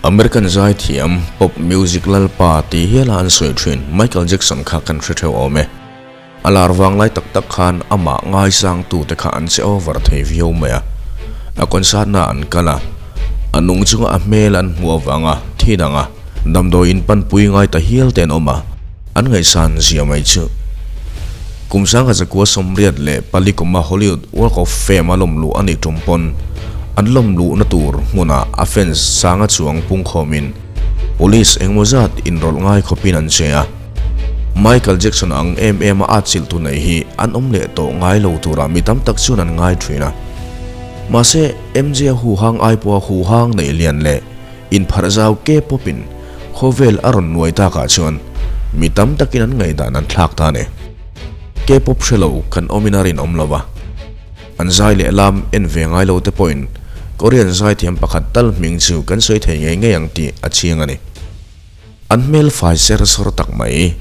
American zaithiam, pop music lalpa tih hiala an sawi thin Michael Jackson kha kan hre theuh awm e. A lar vang lai tak tak khan amah ngaisangtute kha an che over thei viau mai a. A concert na an kal a, a nung chunga a hmel an hmuh avanga thi dang a, damdawi in panpui ngai ta hial te an awm a, an ngaihsan zia mai chu. Kum 1984 kuma Hollywood Walk of Fame a lawm luh a nih tum pawn an lawm luhna tur hmunah a fans sanga chuang pungkhawmin police engemaw zat inrawlh ngai khawpin an che a. Michael Jackson ang em em a atchilh tu nei hi an awm leh tawh ngai lo turah mi tam tak chuan an ngai thin a. Mahse, MJ a huhang ai pawha huhang neih lian leh inpharh zau K-pop in khawvel a rawn nuai takah chuan mi tam takin an ngaihdan an thlak ta a ni. K-pop hre lo kan awmin a rinawm lo a, an zai leh lam en ve ngai lo te pawhin Korean zaithiam pakhat tal hming chu kan sawi thei ngei ngei ang tih a chiang a ni. An hmel fai ser sawr tak mai.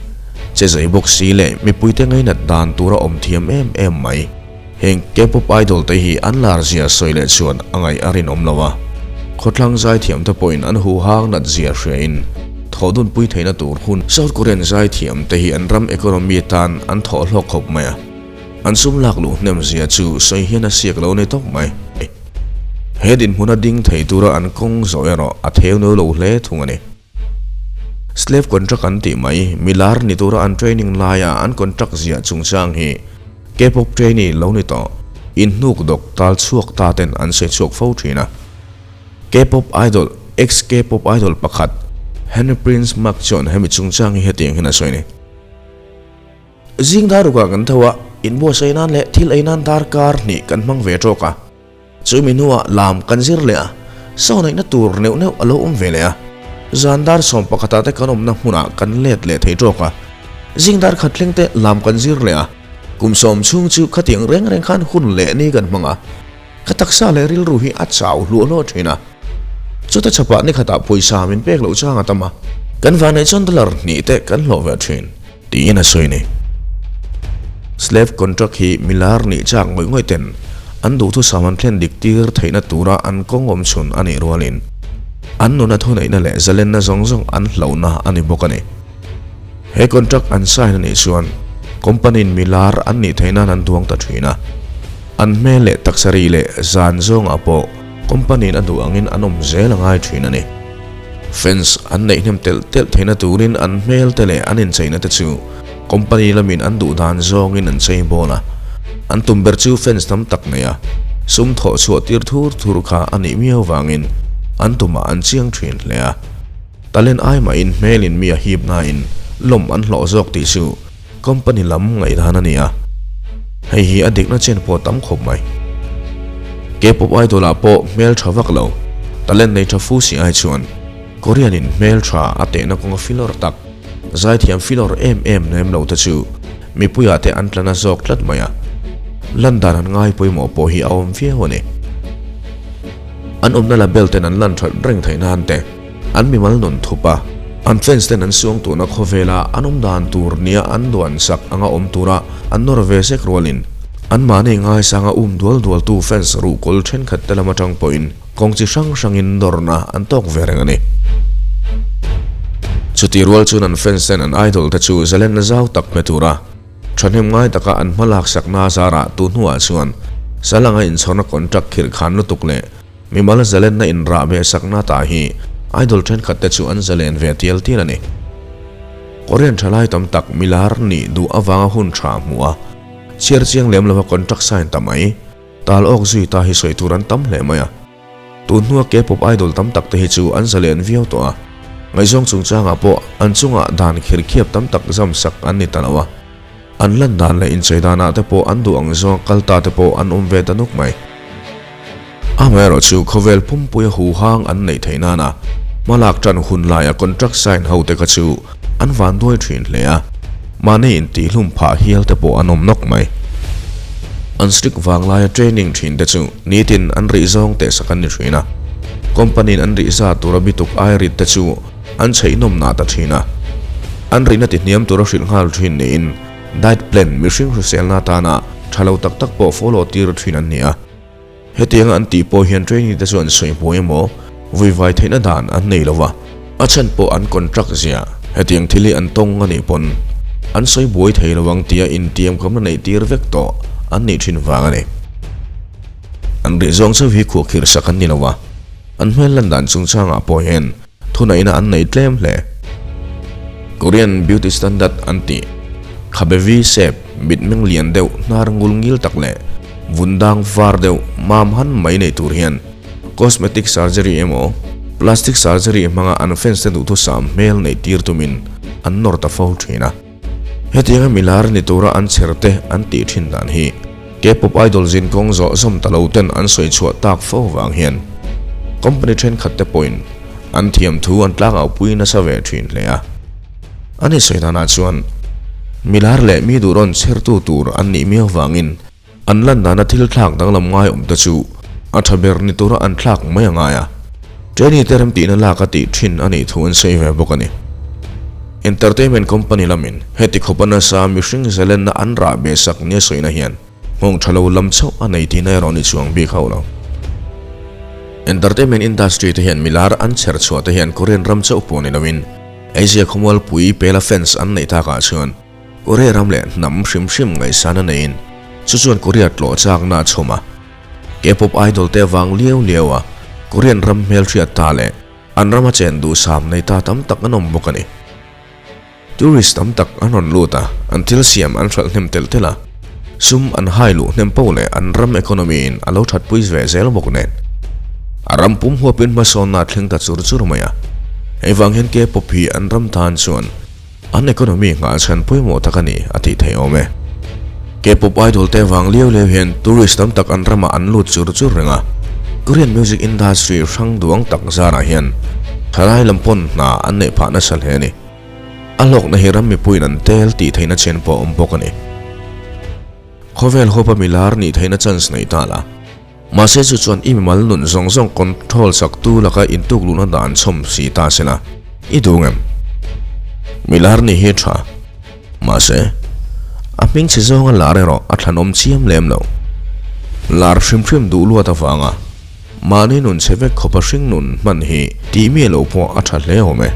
Che zai bawk si leh mipuite ngainat dan tura awm thiam em em mai. Heng K-pop idol te hi an lar zia sawi leh chuan a ngaih a rinawm lo a. Khawthlang zaithiam te pawhin an huhang nat zia hriain thawhdunpui theihna tur hun South Korean zaithiam te hi an ram economy tan an thawh hlawk khawp mai a. An sum lak luh hnem zia chu sawi hian a siak lo ni tawp mai. He dinhmuna ding thei tura an kawng zawh erawh a theu no lo hle thung a ni. Slave contract an tih mai, milar ni tura an training laia an contract ziah chungchang hi K-pop trainee lo ni tawh, inhnuk dawk tal chhuak ta ten an sawi chhuak fo thin a. K-pop idol, ex-K-pop idol pakhat Henry Prince Mark chuan hemi chungchang hi hetiang hian a sawi a ni. Zing dar rukah kan tho a, inbuatsaih nan leh thil ei nan darkar hnih kan hmang ve tawk a. Chumi hnuah lam kan zir leh a, saw neihna tur neuh neuh a lo awm ve leh a. Zan dar 11 ah te kan awmna hmunah kan let leh thei tawk a. Zing dar khat thleng te lam kan zir leh a, kum sawm chhung chu khatiang reng reng khan hun leh ni kan hmang a. Ka taksa leh rilru hi a chau hluah hluah thin a. Chuta chhapah ni khatah pawisa min pek loh chang a tam a, kan vanneih chuan dollar hnih te kan hlawh ve thin. Tiin a sawi a ni. Slave contract hi milar nih chak ngawih ngawih ten an duhthusam an thlen dik tir theihna tura an kawng awm chhun a nih rualin an nuna thuneihna leh zalenna zawng zawng an hlauhna a ni bawk a ni. He contract an sign a nih chuan company in milar an nih theih nan an duang ta thin a, an hmel leh taksa ri leh zan zawngah pawh company in a duh angin an awm zel a ngai thin a ni. Fans an neih hnem telh telh theihna turin an hmel te leh an incheina te chu company lamin an duh dan zawngin an chei bawn a, an tum ber chu fans tam tak nei a, sum thawh chhuah tir thur thur kha a nih miau vangin an tumah an chiang thin hle a. Talent ai mahin hmelin mi a hip nain lawm an hlawh zawk tih chu company lam ngaihdan a ni a, hei hi a dikna chen pawh tam khawp mai. K-pop idol ah pawh hmel tha vak lo, talent nei tha fu si ai chuan Korean in hmel tha a tehna kawnga filawr tak, zaithiam filawr em em nem lo te chu mipuiah te an tla na zawk tlat mai a, lan dan an ngai pawimawh pawh hi a awm viau a ni. An awmna label ten an lan that reng theih nan te. An mimal nun thup a, an fans ten an suang tuna khawvela an awm dan tur nia an duan sak anga awm tura an nawr ve sek rualin anmahni ngaisanga um dual dualtu fans ruhkawl thenkhat te lam atang pawhin kawng chi hrang hrangin nawrna an tawk ve reng a ni. Chutih rual chuan an fans ten an idol te chu zalenna zau tak pe tura thahnem ngai taka an hma laksakna zarah tu hnuah chuan salanga inchhawrna contract khirh khan lutuk leh Mimal zalenna inrah ve sakna tah hi idol thenkhat te chu an zalen ve tial tial a ni. Korean thalai tam tak milar nih duh avanga hun tha hmuh a, chhiar chiang lem lova contract sign ta mai, tal awk zui ta hi sawi tur an tam hle mai a. Tun hnua K-pop idol tam tak te hi chu an zalen viau tawh a, ngaihzawng chungchangah pawh an chungah dan khirkhiap tam tak zam sak an ni ta lo a. An lan dan leh inchei danah te pawh an duh ang zawng kal ta te pawh an awm ve ta nuk mai. Amaherawh chu khawvel pumpuia huhang an neih theih nana hmalak tan hun laia contract sign ho te kha chu an vanduai thin hle a, mahni intihhlum phah hial te pawh an awm nawk mai. An strict vanglaia training thin te chu nitin an rih zawng teh sak an ni thin a, company in an rih zat tura bituk ai rit te chu an chheihnawm nah ta thin a, an rihna tihniam tura hrilh nghal thin niin diet plan mihring hriselna atana tha lo tak tak pawh follow tir thin an ni a. Hetianga an tih pawh hian trainee te chu an sawi hmuai emaw, Vuivai theihna dan an nei lo va, a chhan pawh an contract zia hetiang thil hi an tawng a nih pawn an sawi buai thei lo ang tia intiamkamna neih tir vek tawh an nih thin vang a ni. An rih zawng chauh hi khuahkhirh sak an ni lo va, an hmel lan dan chungchangah pawh hian Thuneihna an nei tlem hle. Korean beauty standard an tih khabe V-shape, mitmeng lian deuh, hnar ngul ngil tak leh vun dang var deuh mam han mai nei tur hian cosmetic surgery emaw plastic surgery hmanga an fans te duhthusam hmel neih tir tumin an nawr ta fo thin a. Hetianga milar ni tura an chher te an tih thin dan hi K-pop idol zinkawng zawh zawm ta lo ten an sawi chhuah tak fo vang hian company thenkhat te pawhin an thiam thu an tlangau pui nasa ve thin hle a. A ni sawi danah chuan milar leh mi duh rawn chhertu tur an nih miau vangin An lan dana thil thlak danglam ngai awm te chu a tha ber ni tura an thlak mai a ngai a, Trainee te remtihna lak a tih thin a nih thu an sawi ve bawk a ni. Entertainment company lamin heti khawp a nasa mihring zalenna an rah be sak nia sawina hian nghawng tha lo lam chauh a nei tihna erawh ni chuang bik hauh lo. Entertainment industry te hian milar an chher chhuah te hian Korean ram chauh pawh ni loin Asia khawmualpui pela fans an neih takah chuan Korea ram leh hnam hrim hrim ngaihsan a neiin chu chuan Korea tlawh chakna a chhawm a. K-pop idol te avang liau liau a Korean ram hmelhriat ta leh an rama chen duhsam nei ta tam tak an awm bawk a ni. Tourist tam tak an rawn lut a, an thil siam an hralh hnem telh telh a, sum an hai luh hnem poh leh an ram economy in a lo thatpui ve zel bawk nen. A ram pum huapin hmasawnna a thleng ta chur chur mai a, hei vang hian K-pop hi an ram tan chuan An economy nghah chhan pawimawh tak a ni a tih theih awm e. K-pop idol te vang liau liau hian tourist tam tak an ramah an lut chur chur reng a. Korean music industry hrang duang tak zarah hian thalai lam pawn hna an neih phah nasa hle a ni. A hlawkna hi ram mipuiin an tel tih theihna chen pawh a awm bawk a ni. Khawvel huapa milar nih theihna chance nei ta la. Mahse chu chuan i mimal nun zawng zawng control sak tu laka intuk luhna dan chhawm si ta se la, i duh ngem? Milar nih hi a tha. Mahse, a hming chhe zawnga lar erawh a thlanawm chiam lem lo. Lar hrim hrim duh luat avanga mahni nun chhe vek khawpa hring nun hman hi tih mi lo pawh a tha hle awm e.